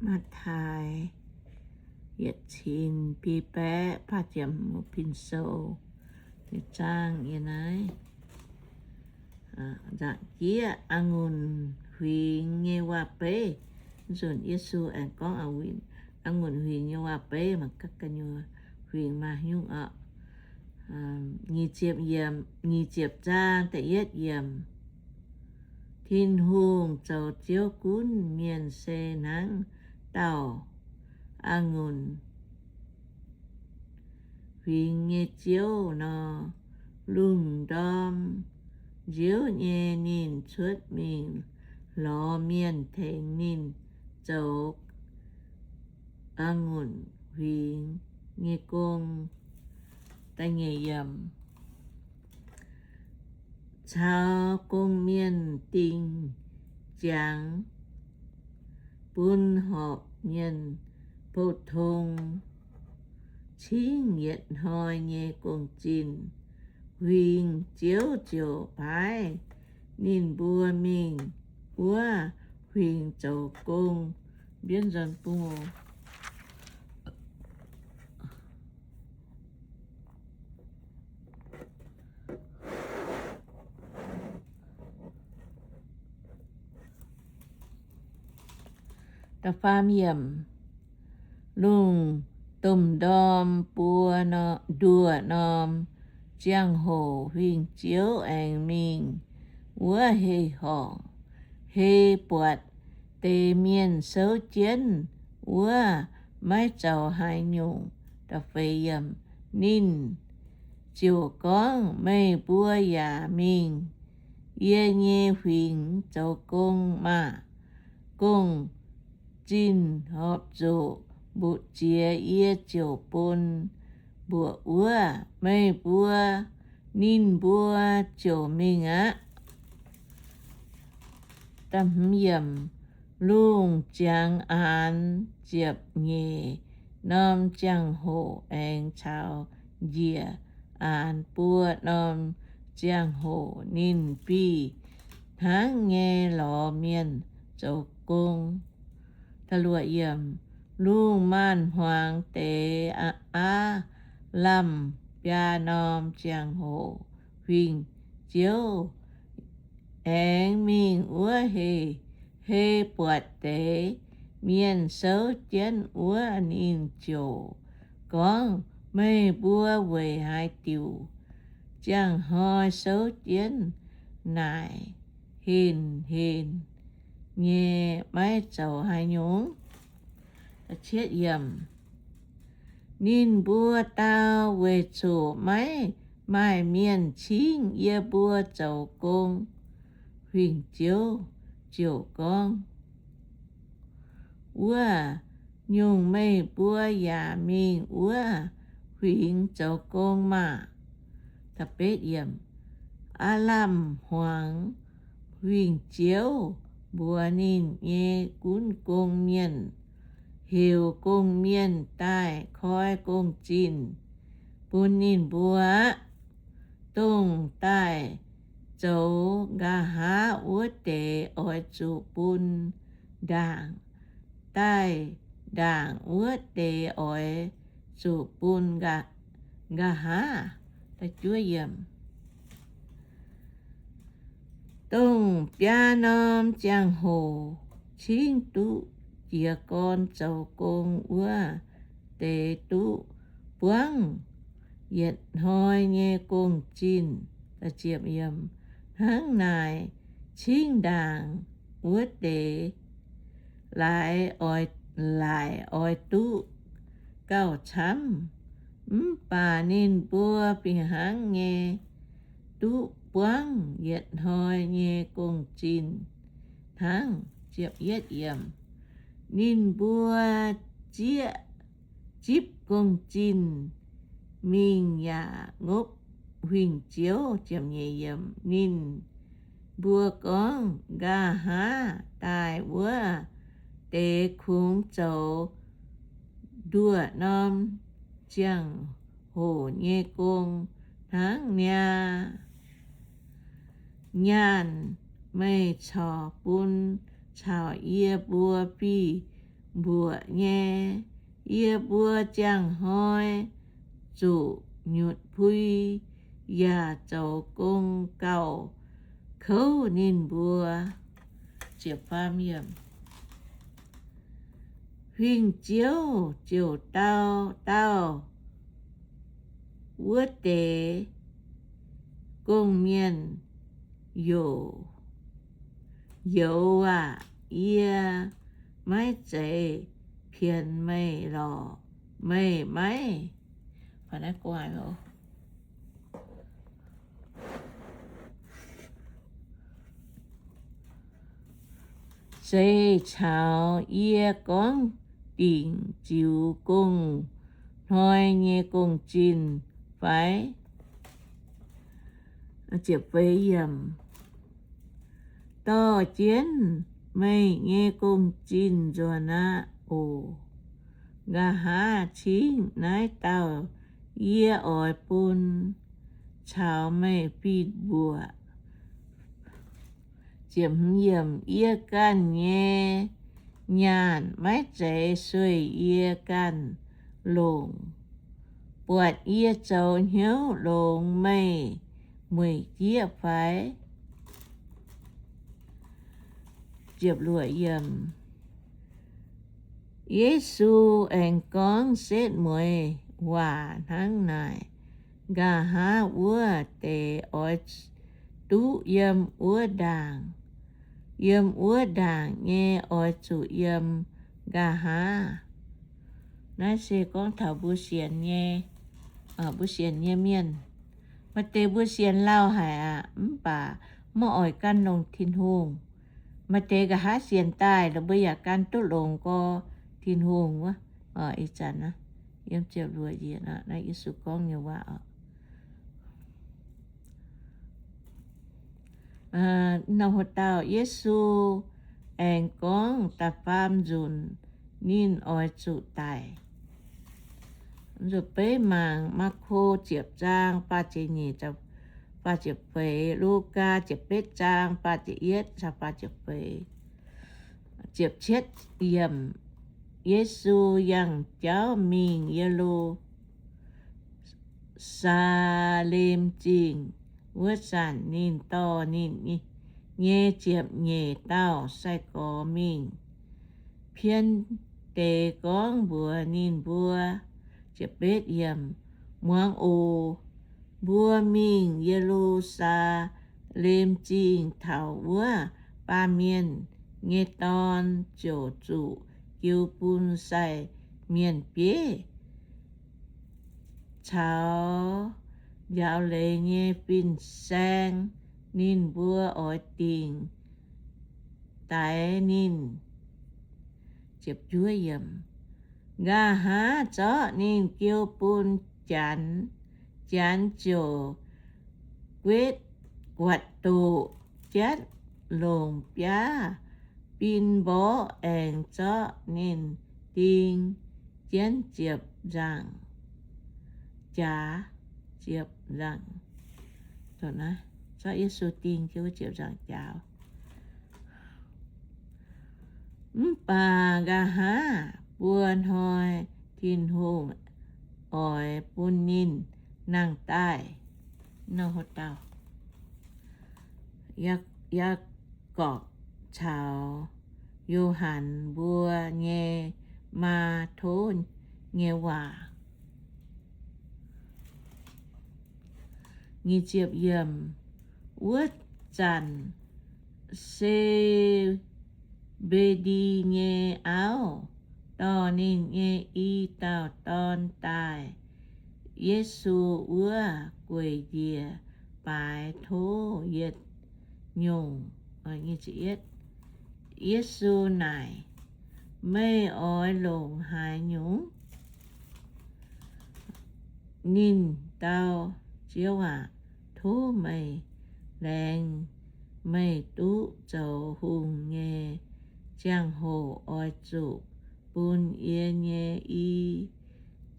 Matv^taai yietc cin biei baeqv faah ziepc hmz, Pin Sou nyei zaang yiem naaiv. Nzaangc jieqv a'ngunc huingx nyei waac-beiv. Nzunc Yesu aengx gorngv a'ngunc huingx nyei waac-beiv, mangc gaax gu'nyuoz huingx maaih nyungc oc. Nyic ziepc yiemc, nyic ziepc zaang da'yietv yiemc. Tin-Hungh zoux Ziouv gunv mienh se hnangv dauh a'ngunc huingx nyei ziouv nor. Lungh ndorm nziouv nyei ninh cuotv mingh lorz mienh tengx ninh zoux a'ngunc huingx nyei gong. Caux gong-mienh dingh ziangx bun horpc mienh bouh tong cingv yietc hnoi nyei gong-zinh. Huingx ziouv ziouc paaiv ninh mbuo mingh wuov huingx zoux gong. Mbienv nzuonx bung Da'faam yiemc. Lungh domh ndorm buo nduoh norm ziangh hoc huingx ziouv aengx mingh wuov hei horngc, hei buatc deix mienh souv jienv wuov maiv zoux haaix nyungc. Da'feix yiemc. Ninh ziouc gorngv, meih mbuo yaac mingh yie nyei huingx zoux gong maah! Gong-zinh horpc zuqc mbu'ziex yie ziouc bun mbuoqc wuov. Meih mbuo, ninh mbuo ziouc mingh aqv. Lungh ziangx aanx ziepc nyeic norm ziangh hoc aengx caux njiec aanx buo norm ziangh hoc ninh fih hnangv nyei lorz mienh zoux gong. Lungh maanz-hmuangx deix aav lamh biaa norm ziangh hoc huingx ziouv aengx mingh wuov hei. Hei buatc deix mienh souv jienv wuov, ninh ziouc gorngv, meih mbuo weic haaix diuc ziangh hnoi souv jienv naaic henc-henc nyei, maiv zoux haaix nyungc? Ninh mbuo dau, weic zuqc maiv maaih mienh cingv yie mbuo zoux gong. Huingx ziouv ziouc gorngv, wuov nyungc meih mbuo yaac mingh wuov huingx zoux gong maah! Aav lamh hmuangx huingx ziouv mbuox ninh nyei gunv gong mienh, heuc gong-mienh daaih koi gong-zinh bun ninh mbuo aqv. Dongh daaih zoux nqa'haav wuov deix oix zuqc bun ndaangc. Daaih ndaangc wuov deix oix zuqc bun nqa'haav. Dongh biaa norm ziangh hoc cingv duqv jiez gorn zoux gong wuov deix duqv buangv yietc hnoi nyei gong-zinh. Hnangv naaic, cingv ndaangc wuov deix laaix, laaix oix duqv gauh camv. Mv baac ninh mbuo fih hnangv nyei duqv buangv yietc hnoi nyei gong-zinh hnangv. Ninh mbuo zipv gong-zinh mingh yaac ngopv huingx ziouv. Ninh mbuo gorngv, nqa'haav daaih wuov deix kungx zoux nduoh norm ziangh hoc nyei gong hnangv niaa. Nyaanh meih corc bun caux yie mbuo fih mbuoqc nyei. Yie mbuo ziangh hnoi zuqc nyutc pui yaac zoux gong gauh kouv ninh mbuo. Huingx-ziouv ziouc dau dauh wuov deix gong-mienh, Youz, youz aah! Yie maiv zeiz pienx meih lorqc. Meih maiv zeiz caux yie gorngv dingc ziux gong-hnoi nyei gong-zinh fai? Dorh jienv meih nyei gong-zinh nzuonx aqv oc. Nqa'haav cingv naaiv dauh yie oix bun caux meih fih mbuoqc. Yie ganh nyei nyaanh maiv zeiz sueih yie ganh longc. Buatc yie zoux hnyouv longx meih mueic jieqv fai? Yesu aengx gorngv setv mueiz waac hnangv naaic. Nqa'haav wuov deix oix duqv yiem wuov ndaangc. Yiem wuov ndaangc nyei oix zuqc yiem nqa'haav. Naaiv se gorngv taux mbuo sienx nyei, mbuo sienx nyei mienh. Maaih deix mbuo sienx lauh haic aqv, mv baac maiv oix gan longx Tin-Hungh. Maaih deix nqa'haav sienx daaih, mbuo yaac gan duqv longx gorx Tin-Hungh wuov. Ih zanc naaiv, Yesu gorngv nyei waac oc. Nor haaix dauh Yesu aengx gorngv da'faam nzunc ninh oix zuqc daic. Beiv mangc Maako ziepc zaang faah ziepc nyeic, faah ziepc feix, Lugaa ziepc betv zaang faah ziepc yietv caux faah ziepc feix. Yesu yangh jauv mingh Ye^lu^saa^lem Zingh. Wuov zanc ninh dorh ninh nyei ziepc nyeic dauh sai-gorx mingh, pien deix gorngv mbuox ninh mbuo, Muangx oc. Mbuo mingh Ye^lu^saa^lem Zingh taux wuov Baamh Mienh nyei Dorn ziouc zuqc jiu bun sai mienh bieiv caux njaaux leiz nyei fin-saeng. Ninh mbuo oix dingc daix ninh. Nqa'haav zorqv ninh jiu bun Janx. Janx ziouc guetv guatc doqc jatv longc biaav bin mborqv, aengx zorqv ninh ding jienv ziepc nzaangc jaax, ziepc nzaangc, zorqv Yesu ding jienv wuov ziepc nzaangc jaax. Mv baac nqa'haav buo hnoi Tin-Hungh oix bun ninh nangh daaih. Yaagorpc caux Yo^han mbuo nyei maa tov nyei waac. Wuov zanc Se^mbe^ndi nyei auv dorh ninh nyei i dauh dorn daaih Yesu wuov gueic njiec baaix tov yietc nyungc. Yesu naaic, Meih oix longc haaix nyungc? Ninh dau, Ziouv aac, tov meih laengz meih duqv zoux hungh nyei ziangh hoc oix zuqc bun yie nyei i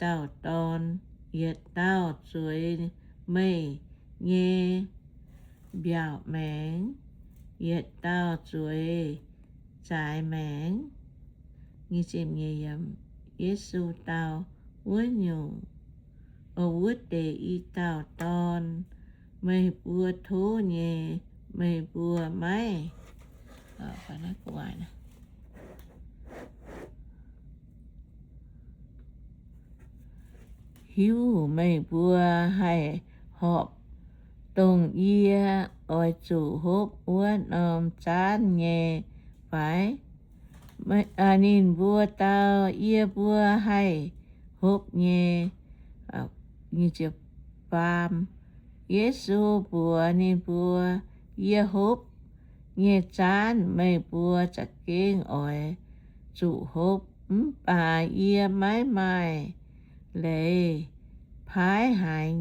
dauh dorn yietc dauh zueiz meih nyei mbiaauc maengx, yietc dauh zueiz zaaix maengx. Yesu dau wuov nyungc, wuov deix i dauh dorn, meih mbuo tov nyei, meih mbuo maiv hiuv. Meih mbuo haih horpc dongh yie oix zuqc hopv wuov norm zaanv nyei fai? Ninh mbuo dau, Yie mbuo haih hopv nyei. Yesu mbuox ninh mbuo, Yie hopv nyei zaanv meih mbuo za'gengh oix zuqc hopv, mv baac yie maiv maaih leiz paaiv haaix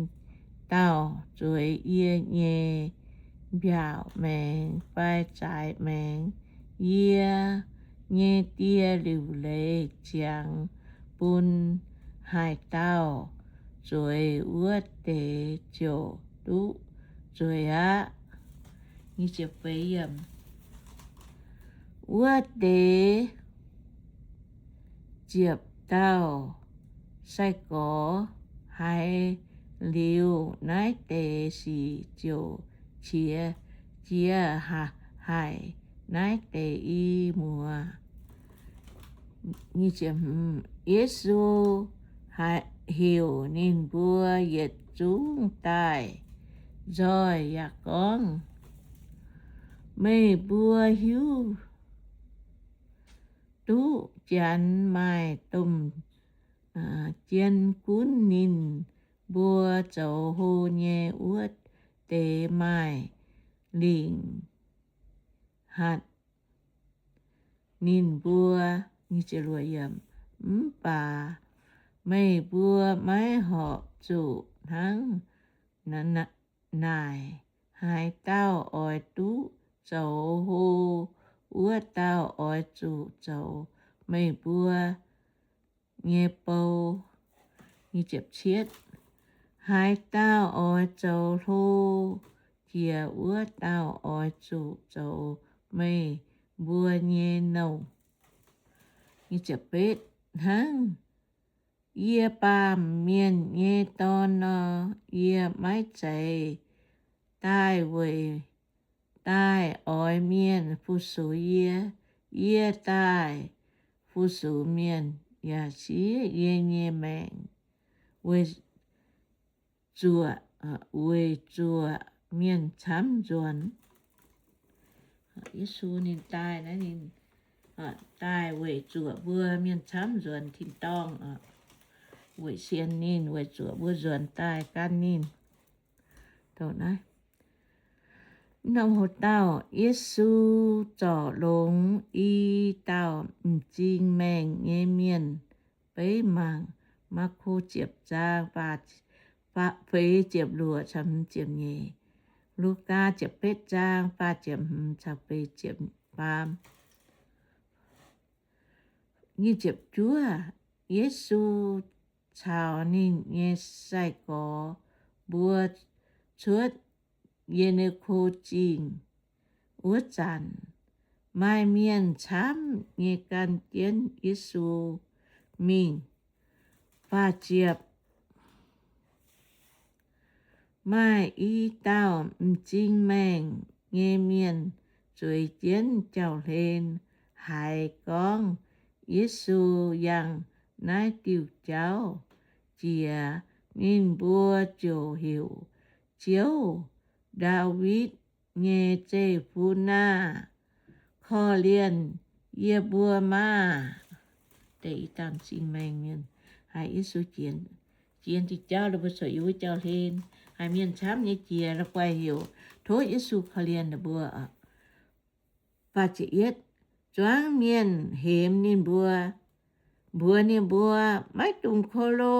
dauh zueiz yie nyei mbiaauc maengx fai zaaix maengx. Yie nyei Die liuc leiz ziangx bun haaix dauh zueiz, wuov deix ziouc duqv zueiz aqv. Wuov deix ziepc dauh sai-gorx haiz liuz naaiv deix sic ziouc qiex jiez haic naaiv deix i muoz. Yesu heuc ninh mbuo yietc zungv daaih nzoih yaac gorngv, Meih mbuo hiuv duqv Janx maaih domh jien gunv ninh mbuo zoux hlo nyei wuov deix maaih lingc hatc ninh mbuo. Mv baac meih mbuo maiv horpc zuqc hnangv naaic. Haaix dauh oix duqv zoux hlo, wuov dauh oix zuqc zoux meih mbuo nyei bou. Haaix dauh oix zoux hlo jiex, wuov dauh oix zuqc zoux meih mbuo nyei nouh. Hnangv yie, Baamh Mienh nyei Dorn nor, yie maiv zeiz daaih weic daaih oix mienh fu-sux yie. Yie daaih fu-sux mienh yaac siev yie nyei maengc weic zuoqc, weic zuoqc mienh camv nzuonx. Yesu ninh daaih naaiv, ninh daaih weic zuoqc mbuo mienh camv nzuonx tin-dorngh, weic sienx ninh, weic zuoqc mbuo nzuonx daaih gan ninh. Dongh naaiv, norm hoc dauh Yesu zorc longx i dauh m'zing maengh nyei mienh. Beiv mangc Maako ziepc zaang feix ziepc luoqc caux hmz ziepc nyeic, Lugaa ziepc betv zaang faah ziepc hmz caux feix ziepc faam. Yesu caux ninh nyei sai-gorx mbuo cuotv Ye^li^ko Zingh wuov zanc, maaih mienh camv nyei gan jienv Yesu mingh. Faah ziepc, maaih i dauh m'zing maengh nyei mienh zueiz jienv jauv-hlen, haiz gorngv Yesu yangh naaiv diuh jauv jiex, ninh mbuo ziouc heuc, Ziouv, Ndaawitv nyei Zeiv-Fun aah! Korv-lienh yie mbuo maah! Deix i dauh m'zing maengh mienh haiz Yesu jiex, jiex diuh jauv, ninh mbuo cuotv wuov jauv-hlen, haiz mienh camv nyei jiex, la'guaih heuc tov Yesu korv-lienh ninh mbuo. Zuangx mienh hemx ninh mbuo, mbuox ninh mbuo, Maiv dungx kolo.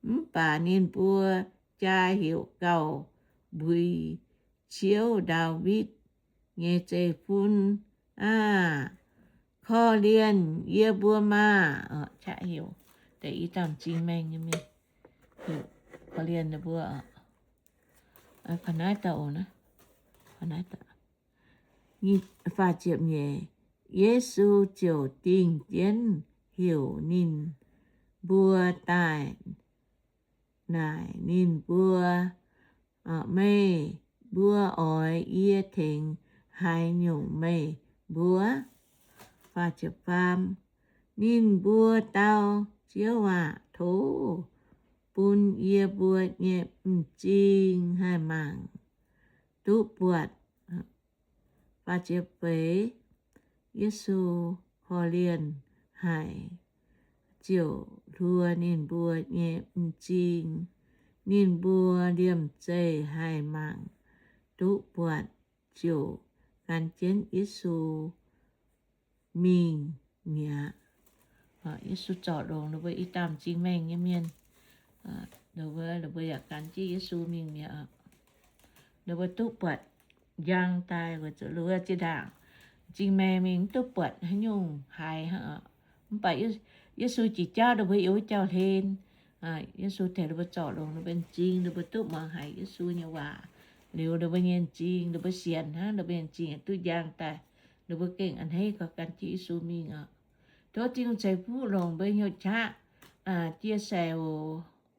Mv baac ninh mbuo jaa heuc gauh mbuix, Ziouv, Ndaawitv nyei Zeiv-Fun aah! Korv-lienh yie mbuo maah! Qaqv heuc deix i dauh m'zing maengh nyei mienh, heuc korv-lienh ninh mbuo. Faah ziepc nyeic, Yesu ziouc dingh jienv heuc ninh mbuo daaih naaic ninh mbuo, Meih mbuo oix yie tengx haaix nyungc meih mbuo? Ninh mbuo dau, Ziouv aac, tov bun yie mbuo nyei m'zing haih mangc duqv buatc. Yesu korv-lienh haic, ziouc hluo ninh mbuo nyei m'zing. Ninh mbuo liemh zeih haih mangc duqv buatc, ziouc gan jienv Yesu mingh mi'aqv. Yesu zorc longx ninh mbuo i dauh m'zing maengh nyei mienh. Ninh mbuo yaac gan jienv Yesu mingh mi'aqv. Ninh mbuo duqv buatc njang daaih, ninh mbuo zinh ndaangc m'zing maengh mingh mv duqv buatc haaix nyungc haiz hnangv. Mv baac Yesu jiex jauv ninh mbuo yiem wuov jauv-hlen. Yesu tengx ninh mbuo zorc longx ninh mbuo m'zing, ninh mbuo duqv muangx haiz Yesu nyei waac. Liuz ninh mbuo nyei m'zing, ninh mbuo sienx hnangv, ninh mbuo nyei m'zing duqv njang daaih. Ninh mbuo gengh a'hneiv gau gan jienv Yesu mingh oc. Tov Tin-Hungh ceix fuqv longc mbuo hnyouv qaqv chia sẻ oc.